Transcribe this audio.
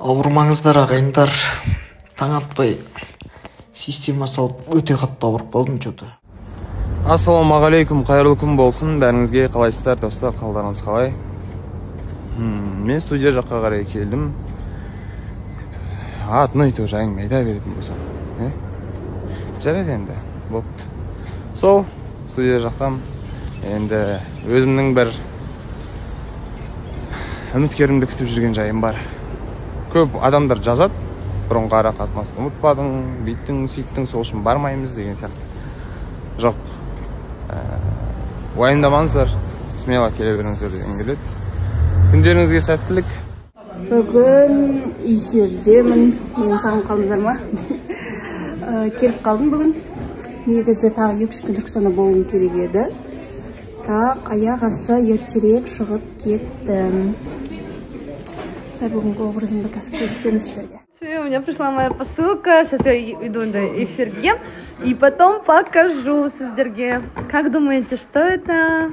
Ауырмаңыздар, ағайындар. Таң атпай система салып, өте қатты ауырып қалдым че-то. Ассалаумағалейкум, қайырлы күн болсын бәріңізге! Қалайсыздар, достар, қалдарыңыз қалай? Мен студия жаққа қарай келдім. Одно и то же әңгіме айта беретін болсам, е? Жарайды енді, бопты. Сол студия жақтан енді өзімнің бір үміткерімді күтіп жүрген жайым бар. Көп адамдар жазады: бұрынғы ара қатынасты ұмытпадың, бүйттің, сөйттің, сол үшін бармаймыз деген сияқты. Жоқ, уайымдамаңыздар, смело келе беріңіздер дегім келеді. Күндеріңізге сәттілік! Бүгін эфирдемін. Мені сағынып қалдыңыздар ма? Келіп қалдым бүгін. Негізі тағы 2-3 күн Түркістанда болуым керек еді, бірақ аяқ асты ертерек шығып кеттім. Солай, бүгінгі образымды қазір көрсетемін сіздерге. У меня пришла моя посылка. Сейчас я иду на эфирге и потом покажу сіздерге. Как думаете, что это?